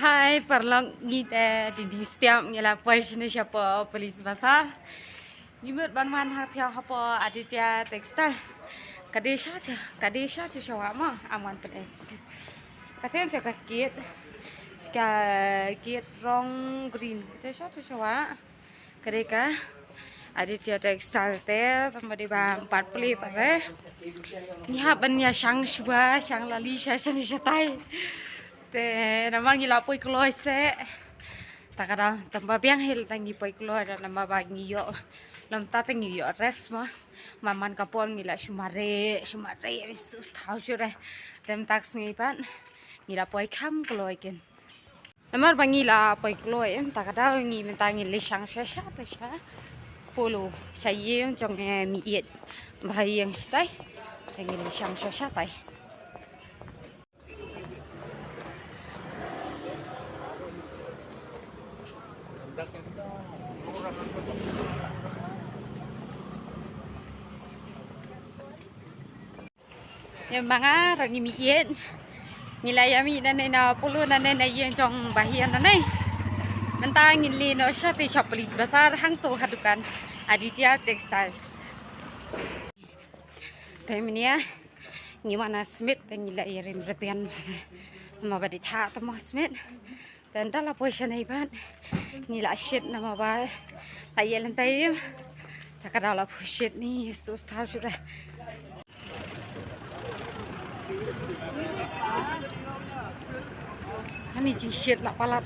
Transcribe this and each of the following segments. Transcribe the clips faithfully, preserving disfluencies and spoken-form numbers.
Hai paralok, ngi te dei ding step ngi la poi shane shapoh Police Bazar. Ngi mut ban wan ha thiah hapoh Aditya Textile. Ka dei sha thiah, ka dei sha thiah shawa mo, am wan pyneh. Ka ten te ka kit, ka kit rong green, ka te sha thiah shawa. Ka dei ka Aditya Textile te, tang ba dei ba em pat plie pat re. Ngi hap ban ïa shang shuwa, shang lali sha shane shatai. Te namar ngi la poi kloi se. Ta ka dang tang ba biang hi la ngi poi kloi da namar ba ngi ïoh. Lem ta te ngi ïoh rest mo. Man man ka por ngi la shu mareh, shu mareh, shu thaw shu re. Te mynta ka sngi pat ngi la poi kham kloi ken. Namar ba ngi la poi kloi em, ta ka daw ngi mynta ngi leit shang sha sha ta sha. Polo sha ïing jong eh, mi ïeit ba ïing shatai. Te ngi leit shang sha sha tai. Ïa ma nga ruh ngi mih ïeit. Ngi la ïa mih nangne na Polo nangne na ïing jong ba ïa nangne. Mynta ngin leit noh shatei sha Police Bazar hangto ha dukan Aditya Textiles. Te mynne ngi wan na Smit te ngi la ïa rim rebian. Ma ba dei thah te mo Smit. Te ynda la poi shane pat ngi la shit namar ba la ïa lynti. Ta ka daw la poi shit ni sus thaw shuh. Hani jingshit la palat.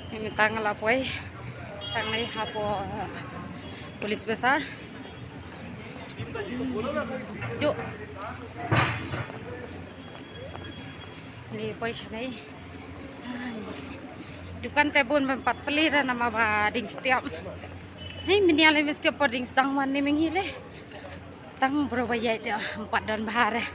Te mynta nga la poi tang nai hapoh Police Bazar. Duk. Ni poi shanai. Dukan te bun ban pat peli ra namar ba ding setiap. Ni menial ni setiap por ding sedang wan ni mengi le. Tang bro ba ïaid de empat don bahar eh.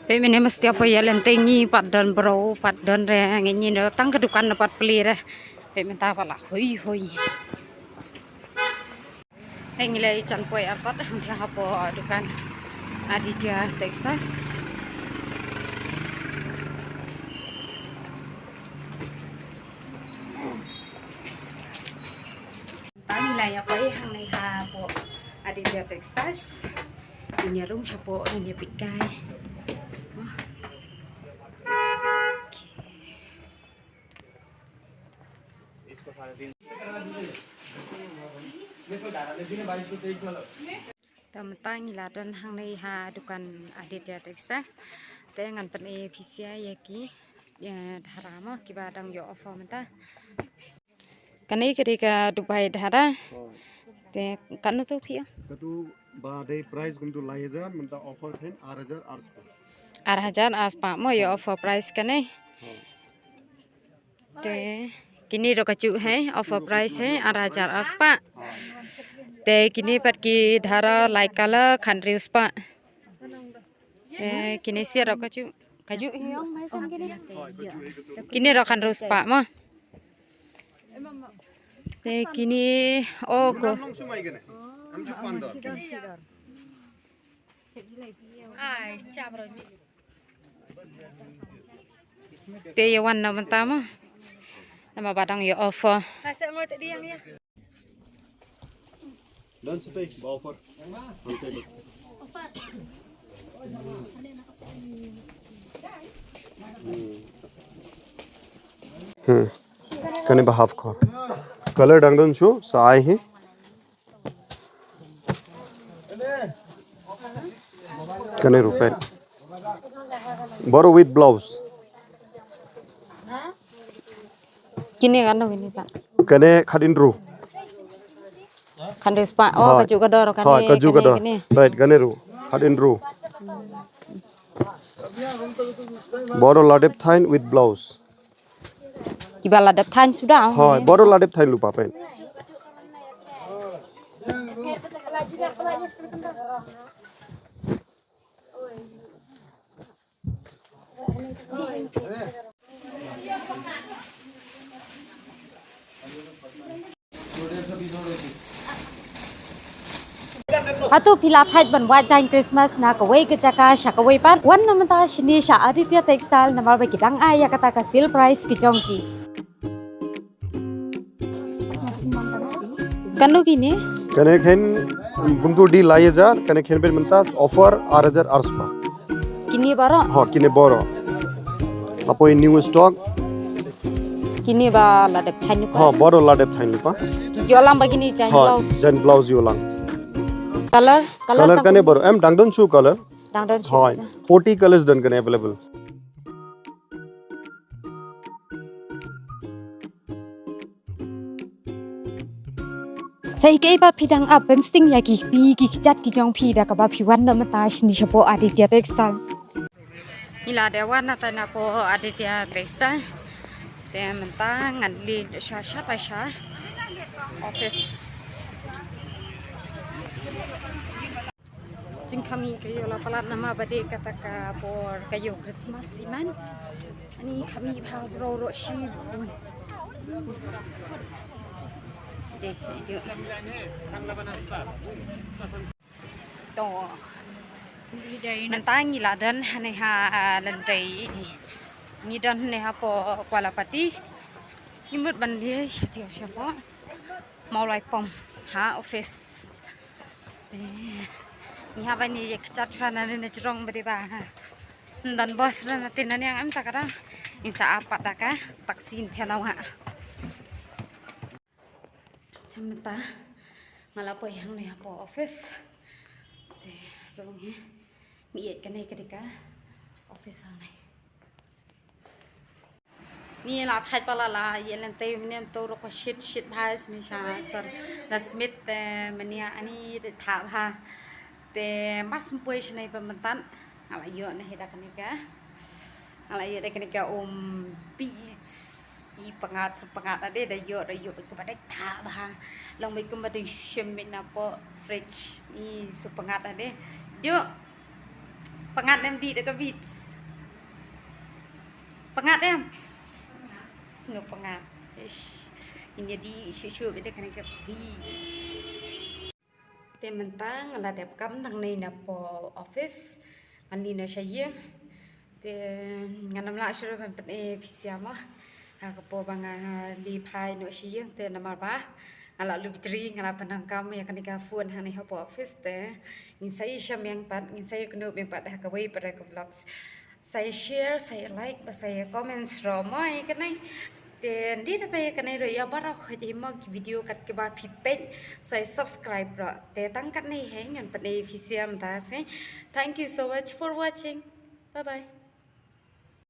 Pei mynne mesti apa ïa lenteng ngi pat don bro pat don re ngi ngi no tang ka dukan na pat peli re. Pei mynta pala hui hui. Heng le jan poi artat hang thia hapoh dukan Aditya Textiles. Tang la ïa poi hangne hapoh Aditya Textiles. Ngin ïa rung shapoh ngin ïa peit kai. Te mynta ngi la don hangne ha dukan Aditya Textile. Te ngan pyni phi sha ïa ki, eh, dhara mo kiba dang ïoh offer mynta. Kane ka dei ka Dubai dhara. Te katno to phi ïa? Katu ba dei price kumtu lai hajar mynta offer phin ar hajar ar spah. Ar hajar ar spah mo ïa offer price kane. Te kine ruh kajuh hi offer price hi ar hajar ar spah. Te kine pat ki dhara light color khathynriew spah. Te kine sir ruh kajuh kajuh hi ong mai sam kine. Kine ruh khathynriew spah mo. Te kine o ko. Te ïa wan na mynta mo. Namar ba dang ïa offer. Don sitei ba offer. Hmm. Kane ba half khor. Color dang don shu sa ai hi. Kane ruh pant. Boro with blouse. Kine kano kine pat? Kane khathynriew. Khathynriew spah. Oh, kajuh ka dor kane. Ha, kajuh ka dor. Right, kane ruh. Khathynriew. Boro la dep thain with blouse. Kiba la dep thain suda. Hoi, boro la dep thain lypa pen. Hato phi la thait ban wad jaiñ Christmas na kawei ka jaka sha kawei pat? Wan na mynta shini sha Aditya Textile namar ba ki dang ai ïa kata ka sale price ki jong ki. Kano kine? Kane khein kumtu di lai hajar, kane khein pen mynta offer ar hajar arspah. Kine baroh? Ha, kine baroh. Apoi new stock. Kine ba la dep thain lypa? Ha, baroh la dep thain lypa. Ki ïoh lang ba kine jaiñ blouse? Jaiñ blouse ïoh lang. Color? Color kane baroh em dang don shu color. Dang don shu. Hoi, forty colors don kane available. Sa ïa kaei ba phi dang ap pynsting ïa ki kti ki kjat ki jong phi da kaba phi wan noh mynta shini shapoh Aditya Textile? Ngi la dep wan na ta na poh Aditya Textile. Te mynta ngan leit sha sha ta sha office. Jingkhmih ka ïoh la palat namar ba dei kata ka por ka ïoh Christmas iman. Ani khmih bha bro ro shi bun. Dei ïoh. To. Mynta ngi la don hangne ha, ah, Lyndet. Ngi don hangne hapoh Kuala Pati. Ngi mut ban leit sha tiar shapoh Mawlaipom ha office. Eh, ngi hap ban ïa kjat shuwa na ne jrong ba dei ba ha. Don bus ra na tin na niang em ta ka da. Ngi sa ap pat da ka taxi ngi thiah na wa. Te mynta nga la poi hangne hapoh office. Te rung hi mi ïeit kane ka dei ka office hangne. Ni la thait pala la ïa lynti mynne to rok shit shit bha sni sha sar la smit te mynne ani de tha bha. Te mar sym poi shnei ba mynta nga la ïoh na hi da kane ka. Nga la ïoh da kane ka um beach i pangat sum pangat ade da ïoh da ïoh ba kumba da tha bha. Long ba kumba da shim na po fridge i sum pangat ade. Ïoh pangat em di da ka beach. Pangat em. Sngewpangat. Ish. Ini di shu shu beda kane ka beach. Te mynta nga la dep kam nangne na po office. Ngan leit noh sha ïing. Te ngan ym lah shuh ban pyni phi sha mo. Ha ka por ba nga leit phai noh sha ïing te namar ba nga la lut battery nga la pyndonkam ïa kane ka phone hangne hapoh office te. Ngin sa ïashem biang pat, ngin sa ïakynduh biang pat ha kawei pat ka vlogs. Sa ïa share, sa ïa like, bad sa ïa comment shuh mo ïa kane. Te ynda ïa kane ruh ïa baroh hi mo ki video kat kiba phi peit sa ïa subscribe ruh. Te tang katne hi ngan pyni phi sha mynta hi. Thank you so much for watching. Bye bye.